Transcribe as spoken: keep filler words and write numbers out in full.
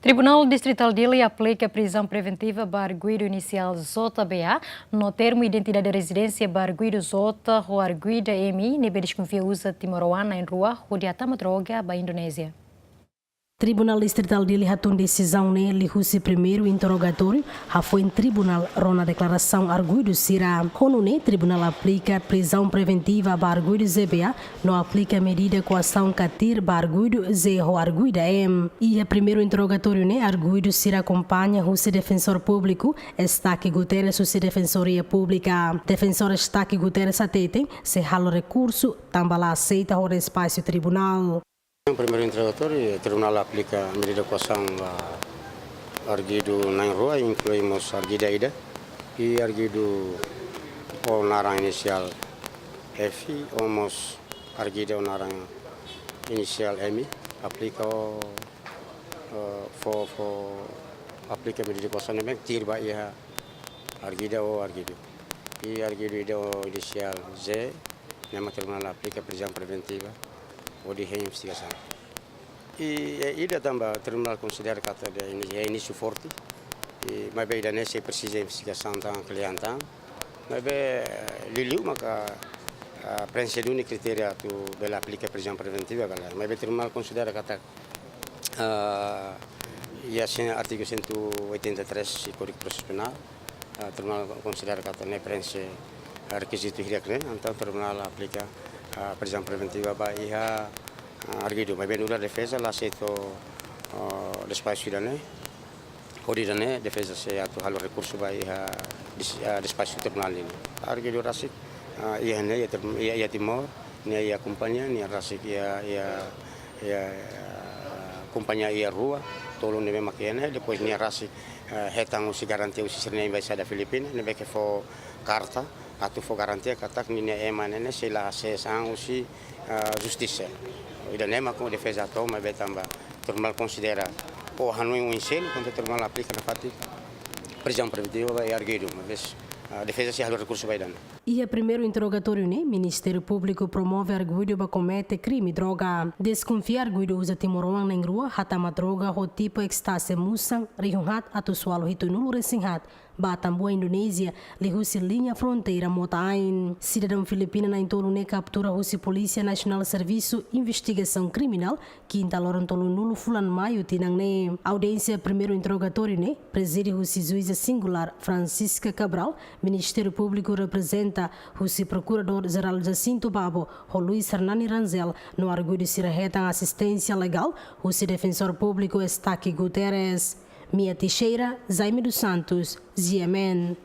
Tribunál Distritál Dili aplika prizaun preventiva ba arguidu inisiál J B A, no termu identidade rezidénsia ba arguidu J ho arguida M, ne'ebé deskonfia uza timoroan na'in-rua hodi hatama droga ba Indonézia. Tribunál Distritál Dili hatún desizaun ne'e liuhusi primeiru interrogatóriu, hafoin tribunál rona deklarasaun arguidu sira. Ho nune'e, tribunál aplika prizaun preventiva ba arguidu J B A, no aplika medida koasaun katir ba arguidu J ho arguida M. Iha primeiru interrogatóriu ne'e arguidu sira akompaña husi Defensór Públiku, Estaque Guterres husi Defensoria Públika. Defensór Estaque Guterres hateten, sei halo rekursu, tanba la aseita ho despaxu tribunál. Primeiru interrogatóriu, tribunál aplika medida koasaun ba arguidu na'in-rua, inklui mós arguida ida, i arguidu ho naran inisiál F, ho mós arguida ho naran inisiál M, aplika ho, eh, fó, fó, aplika medida koasaun ne'ebé tuir ba iha arguida ho arguidu. I arguidu ida ho inisiál J, ne'e mak tribunál aplika prizaun preventiva hodi hein investigasaun. I, i ida tanba tribunál konsidera katak ida ini-, iha inísiu forte. I, maibé ida-ne'e sei presiza investigasaun tan kle'an tan. Maibé, eh, liuliu maka, ah, preenxe duni kritéria atu bele aplika prizaun preventiva ka lae. Maibé tribunál konsidera katak, ah, iha sen-, artigu cento e oitenta e três Kódigu Prosesu Penál, ah, tribunál konsidera katak ne'e preenxe, ah, rekizitu hirak ne'e, entaun tribunál aplika, ah, prizaun preventiva ba iha, ah, arguidu. Maibé nu'udar defeza la aseita, ah, despaxu ida-ne'e. Hodi ida-ne'e defeza sei atu halo rekursu ba iha des-, ah, despaxu tribunál nian. Arguidu rasik, ah, iha ne'e, iha Tim-, iha, iha Timor, nia iha kompañia, nia rasik iha, iha, iha, ah, kompañia iha rua, tolu ne'ebé mak iha ne'e, depois nia rasik, ah, hetan husi garantia husi sira-nia embaixada Filipina, ne'ebé ke fó karta, atu fó garantia katak ninia ema ne'e ne'e sei la hasees an husi, ah, justisa. Ida-ne'e mak defeza hato'o, maibé tanba tribunál konsidera, ou hanoin oin seluk, entaun tribunál aplika nafatin prizaun preventiva ba iha arguidu, maibé, ah, defeza sei halo rekursu ba ida-ne'e. Iha primeiru interrogatóriu ne'e, Ministériu Públiku promove arguidu ba komete krime droga. Deskonfia arguidu uza timoroan na'in-rua hatama droga ho tipu ekstáze musan rihun haat atus ualu hitunulu resin haat ba Atambua, Indonézia, liuhusi liña fronteira mota-ain. Sidadaun Filipina na'in-tolu ne'e kaptura husi Polísia Nasionál Servisu Investigasaun Kriminál, kinta loron tolunulu fulan Maiu tinan ne'e. Audiénsia primeiru interrogatóriu ne'e prezide husi Juíza Singulár Francisca Cabral, Ministériu Públiku reprezenta husi Prokuradór Jerál Jacinto Babo ho Luis Hernani Rangel, no arguidu sira hetan asisténsia legál husi Defensór Públiku Estaque Guterres. Mia Teixeira, Jaime dos Santos, G M N.